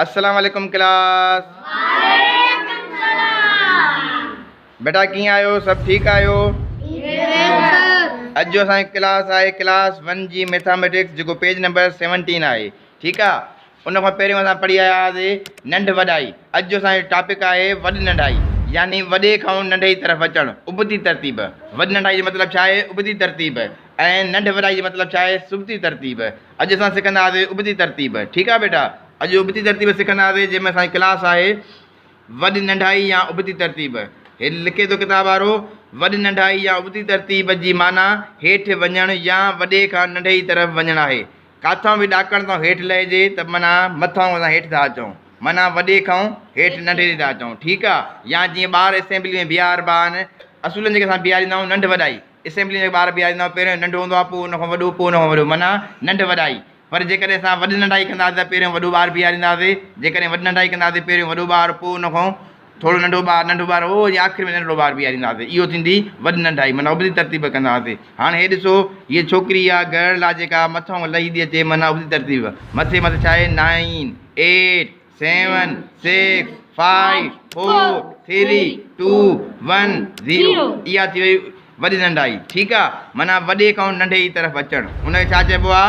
السلام عليڪم ڪلاس. بيٽا ڪيئن آهيو سڀ ٺيڪ آهيو اڄ جو اسان جو ڪلاس آهي ڪلاس ون جي ميٿاميٽڪس جيڪو پيج نمبر سيونٽين آهي ٺيڪ آ ان کان پهريون اسان پڙهي آيا هئاسي ننڍ وڏائي اڄ جو اسان جو ٽاپڪ آهي وڏ ننڍائي يعني وڏي کان ننڍي طرف اچڻ ابتي ترتيب وڏ ننڍائي جو مطلب ڇا آهي ابتي ترتيب ۽ ننڍ وڏائي جو مطلب ڇا آهي سبتي ترتيب اڄ اسان سکنداسي ابتي ترتيب ٺيڪ آ بيٽا اڄ ابتي ترتيب سکنداسي جنهن ۾ اسان جي ڪلاس آهي وڏ ننڍائي يا ابتي ترتيب هي لکي ٿو ڪتاب وارو وڏ ننڍائي يا ابتي ترتيب جي معنيٰ هيٺ وڃڻ يا وڏي کان ننڍي طرف وڃڻ آهي ڪاٿان به ڏاڪڻ تان هيٺ لهجي ته معنيٰ مٿان اسان هيٺ ٿا اچون معنيٰ وڏي کان هيٺ ننڍي ڏي ٿا اچون ٺيڪ آ يا جيئن ٻار اسيمبلي ۾ بيهاربا آهن اصولن جيڪي اسان بيهاريندا آهيون ننڍ وڏائي اسيمبلي ۾ ٻار بيهاريندا آهيون پهريون ننڍو هوندو آهي پوء ان کان وڏو پوء ان کان وڏو معنيٰ ننڍ وڏائي پر جيڪڏهن اسان وڏ ننڍائي ڪنداسين ته پهريون وڏو ٻار بيهارينداسين جيڪڏهن وڏ ننڍائي ڪنداسين پهريون وڏو ٻار پوء ان کان ٿورو ننڍو ٻار ننڍو ٻار او وري آخر ۾ ننڍڙو ٻار بيهارينداسين اهو ٿيندي وڏ ننڍائي معنيٰ ابتي ترتيب ڪنداسين هاڻي هي ڏسو هيء ڇوڪري آهي گرل آهي جيڪا مٿان لهي ٿي اچي معنيٰ ابتي ترتيب مٿي مٿي ڇا آهي nine eight seven six five four three two one zero اها ٿي وئي وڏي ننڍائي ٺيڪ آ معنيٰ وڏي کان ننڍي جي طرف اچڻ ان کي ڇا چئبو آ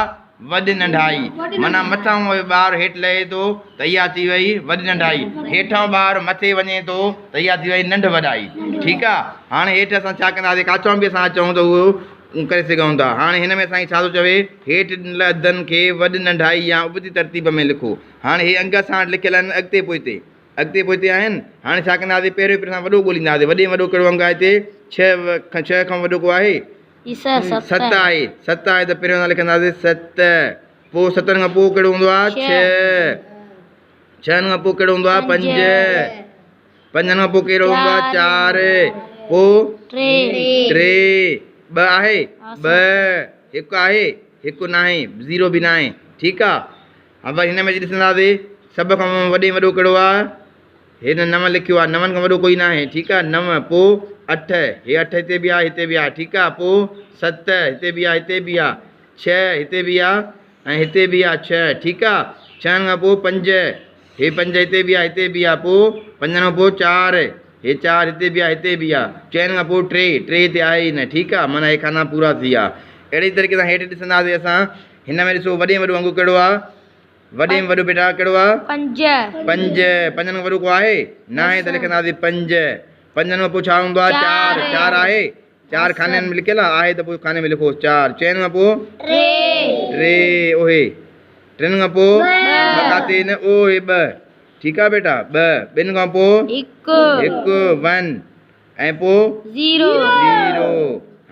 وڏ ننڍائي معنيٰ مٿان ٻار هيٺ لهي ٿو ته اها ٿي وئي وڏ ننڍائي هيٺان ٻار مٿي وڃي ٿو ته اها ٿي وئي ننڍ وڏائي ٺيڪ آ هاڻي هيٺ اسان ڇا ڪنداسين ڪاٿان به اسان اچون ته اهو ڪري سگهون ٿا هاڻي هن ۾ سائين ڇا ٿو چوي هيٺ ڏنل عددن کي وڏ ننڍائي يا ابتي ترتيب ۾ لکو هاڻي هي انگ اسان وٽ لکيل آهن اڳتي پوئتي اڳتي پوئتي آهن هاڻي ڇا ڪنداسين پهريون پهريون اسان وڏو ڳولينداسين وڏي ۾ وڏو ڪهڙو انگ آهي هتي ڇهه کان ڇهه کان وڏو ڪو آهي ست آهي ست آهي ته پهريون اسان لکنداسين ست پوء ستن کان پوء ڪهڙو هوندو آهي ڇهه ڇهن کان پوء ڪهڙو هوندو آهي پنج پنجن کان پوء ڪهڙو هوندو آهي چار پوء ٽي ٻه آهي ٻه هڪ آهي هڪ ناهي زيرو به ناهي ٺيڪ آهي ها وري هن ۾ ڏسنداسين سڀ کان وڏي ۾ وڏو ڪهڙو آهي هن نو لکيو آهي نون کان وڏو ڪوئي ناهي ٺيڪ آهي نو پوء اٺ هي اٺ هتي به آهي هتي به آهي ٺيڪ آهي پوء ست هتي به آهي هتي به آهي ڇهه هتي به آهي ۽ هتي به آهي ڇهه ٺيڪ آهي ڇهن کان پوء پنج هي پنج هتي به آهي هتي به آهي پوء پنجن کان پوء چار هي چار هتي به آهي هتي به آهي چئن کان پوء ٽي ٽي هتي آهي ئي نه ٺيڪ آهي معنيٰ هي خانا پورا ٿي ويا اهڙي طريقي سان هيٺ ڏسنداسين اسان هن ۾ ڏسو وڏي ۾ وڏو انگ ڪهڙو آ؟ وڏي ۾ وڏو بيٽا ڪهڙو آ؟ پنج. پنج. پنجن کان وڏو ڪو آهي؟ ناهي ته لکنداسين پنج. پنجن کان پوء ڇا هوندو آ؟ چار. چار آهي؟ چار خانن ۾ لکيل آ؟ آهي ته پوء خاني ۾ لکوس چار. چئن کان پوء؟ ٽي. ٽي اهي. ٽن کان پوء؟ ٻه. ڪاٿي نه اهي ٻه. ٺيڪ آ بيٽا ٻه. ٻن کان پوء؟ هڪ. هڪ ون. ۽ پوء زيرو. زيرو.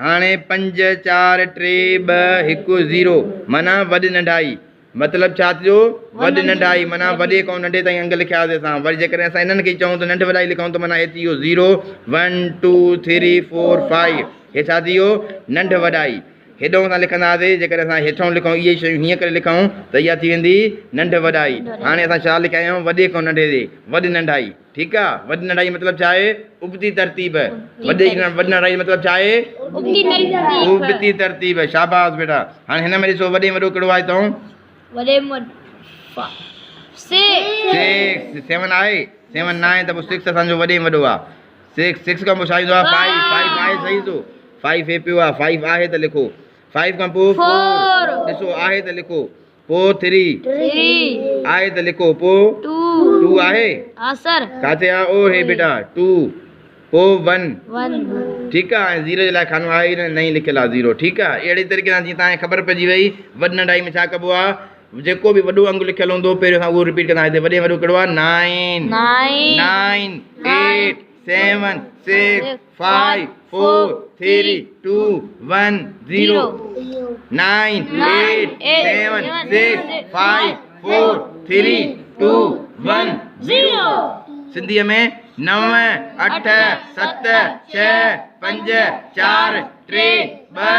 هاڻي پنج، چار، ٽي، ٻه، هڪ، زيرو معنيٰ وڏ ننڍائي. مطلب ڇا ٿيو؟ وڏ ننڍائي معنيٰ وڏي کان ننڍي تائين انگ لکياسين اسان. وري جيڪڏهن اسان انهن کي چئون ته ننڍ وڏائي لکون ته معنيٰ هي ٿي ويو zero, one, two, three, four, five. هي ڇا ٿي ويو؟ ننڍ وڏائي. هيڏانهن اسان لکنداسين جيڪڏهن اسان هيٺئون لکون اهي شيون هيئن ڪري لکون ته اها ٿي ويندي ننڍ وڏائي. هاڻي اسان ڇا لکيا آهيون؟ وڏي کان ننڍي تي وڏ ننڍائي. ٺيڪ آ وڏ ننڍائي جو مطلب ڇا آهي ابتي ترتيب وڏي وڏ ننڍائي جو مطلب ڇا آهي ابتي ترتيب ابتي ترتيب شاباس بيٽا هاڻي هن ۾ ڏسو وڏي ۾ وڏو ڪهڙو آهي تون وڏي ۾ 6 6 7 آهي 7 نه آهي ته پوء 6 اسان جو وڏي ۾ وڏو آ 6 6 کان پوء ڇا ايندو آ 5 5 آهي صحيح ٿو 5 هي پيو آ 5 آهي ته لکو 5 کان پوء 4 ڏسو آهي ته لکو پوء ٿري. آهي ته لکو پوء ٽو آهي ها سر. ڪاٿي آ او هي بيٽا ٽو پوء ون ٺيڪ آ ۽ زيرو جي لاء خانو آهي ئي نه نئين لکيل آ زيرو ٺيڪ آ اهڙي طريقي سان جيئن توهان کي خبر پئجي وئي وڏ ننڍائي ۾ ڇا ڪبو آ جيڪو به وڏو انگ لکيل هوندو پهريون اسان اهو رپيٽ ڪندا هتي وڏي ۾ وڏو ڪهڙو آ nine nine eight seven six five four three two one zero nine eight seven six five four three two one zero سنڌيء ۾ نو اٺ ست ڇهه پنج چار ٽي ٻه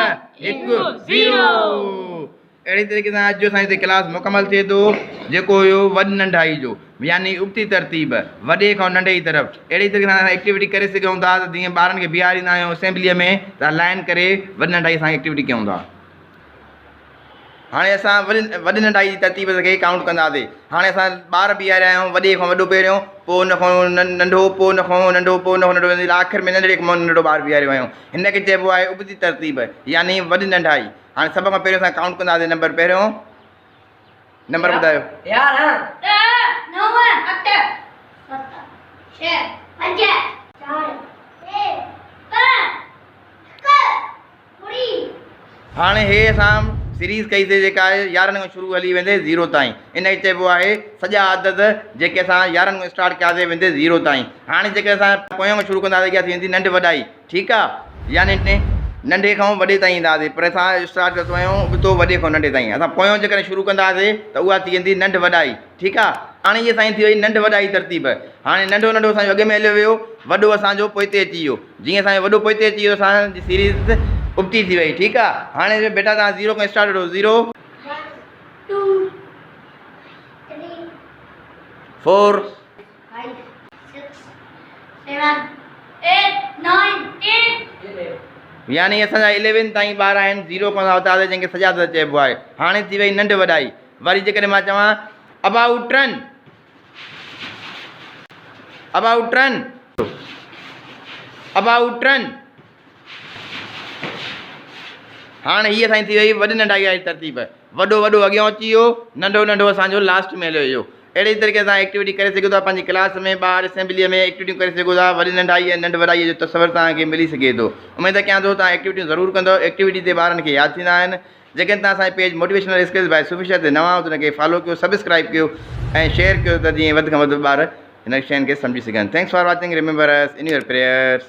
هڪ زيرو اهڙي طريقي سان اڄ جو اسان جو هتي ڪلاس مڪمل ٿئي ٿو جيڪو هيو وڏ ننڍائي جو يعني ابتي ترتيب وڏي کان ننڍي جي طرف اهڙي طريقي سان اسان ايڪٽيوٽي ڪري سگهون ٿا ته جيئن ٻارن کي بيهاريندا آهيون اسيمبليء ۾ ته لائن ڪري وڏ ننڍائي سان ايڪٽيوٽي ڪيون ٿا. هاڻي اسان وڏي وڏي ننڍائي جي ترتيب کي ڪائونٽ ڪنداسين. هاڻي اسان ٻار بيهاريا آهيون وڏي کان وڏو پهريون پوء ان کان ننڍو پوء ان کان ننڍو پوء ان کان ننڍو ويندي آخر ۾ ننڍڙي کان ننڍڙو ٻار بيهاريو آهيون. هن کي چئبو آهي ابتي ترتيب يعني وڏي ننڍائي. هاڻي سڀ کان پهريون اسان ڪائونٽ ڪنداسين نمبر پهريون نمبر ٻڌايو. 11. 10 9 8 7 6 5 4 3 2 1 ٻڙي. هاڻي هي اسان سيريز ڪئي سي جيڪا آهي 11 کان شروع هلي ويندي زيرو تائين ان کي چئبو آهي سڄا عدد جيڪي اسان 11 کان اسٽارٽ ڪياسي ويندي زيرو تائين هاڻي جيڪڏهن اسان پويان کان شروع ڪنداسي اها ٿي ويندي ننڍ وڏائي ٺيڪ آ يعني ننڍي کان وڏي تائين اينداسي پر اسان اسٽارٽ ڪيو آهيون ابتو وڏي کان ننڍي تائين اسان پويان جيڪڏهن شروع ڪنداسي ته اها ٿي ويندي ننڍ وڏائي ٺيڪ آ هاڻي هيء سائين ٿي وئي ننڍ وڏائي ترتيب. هاڻي ننڍو ننڍو اسان جو اڳ ۾ هليو ويو، وڏو اسان جو پوئتي اچي ويو. جيئن اسان جو وڏو پوئتي اچي ويو اسان جي سيريز ابتي ٿي وئي. ٺيڪ آ هاڻي بيٽا توهان زيرو کان اسٽارٽ وٺو zero. One, two, three, four. Five, six, seven, eight, nine, ten. يعني اسان جا اليون تائين ٻار آهن زيرو کان اسان وتاسي جنهن کي سڄا عدد چئبو آهي. هاڻي ٿي وئي ننڍ وڏائي. وري جيڪڏهن مان چوان about turn about turn about turn هاڻ هيء سائين ٿي وئي وڏي ننڍائي واري ترتيب وڏو وڏو اڳيان اچي ويو ننڍو ننڍو اسان جو لاسٽ ۾ هليو ويو اهڙي طريقي سان ايڪٽيوٽي ڪري سگهو ٿا پنهنجي ڪلاس ۾ ٻاهر اسيمبليء ۾ ايڪٽيوٽيون ڪري سگهو ٿا وڏي ننڍائي ۽ ننڍ وڏائي جو تصور توهان کي ملي سگهي ٿو اميد ڪيان ٿو توهان ايڪٽيوٽيون ضرور ڪندو ايڪٽيوٽي تي ٻارن کي ياد ٿيندا آهن جيڪڏهن توهان اسان جي page motivational skills by Sufi Shah تي نوان آهيو ته ان کي فالو ڪيو سبسڪرائب ڪيو ۽ شيئر ڪيو ته جيئن وڌ کان وڌ ٻار هن شين کي سمجهي سگهن thanks for watching remember us in your prayers.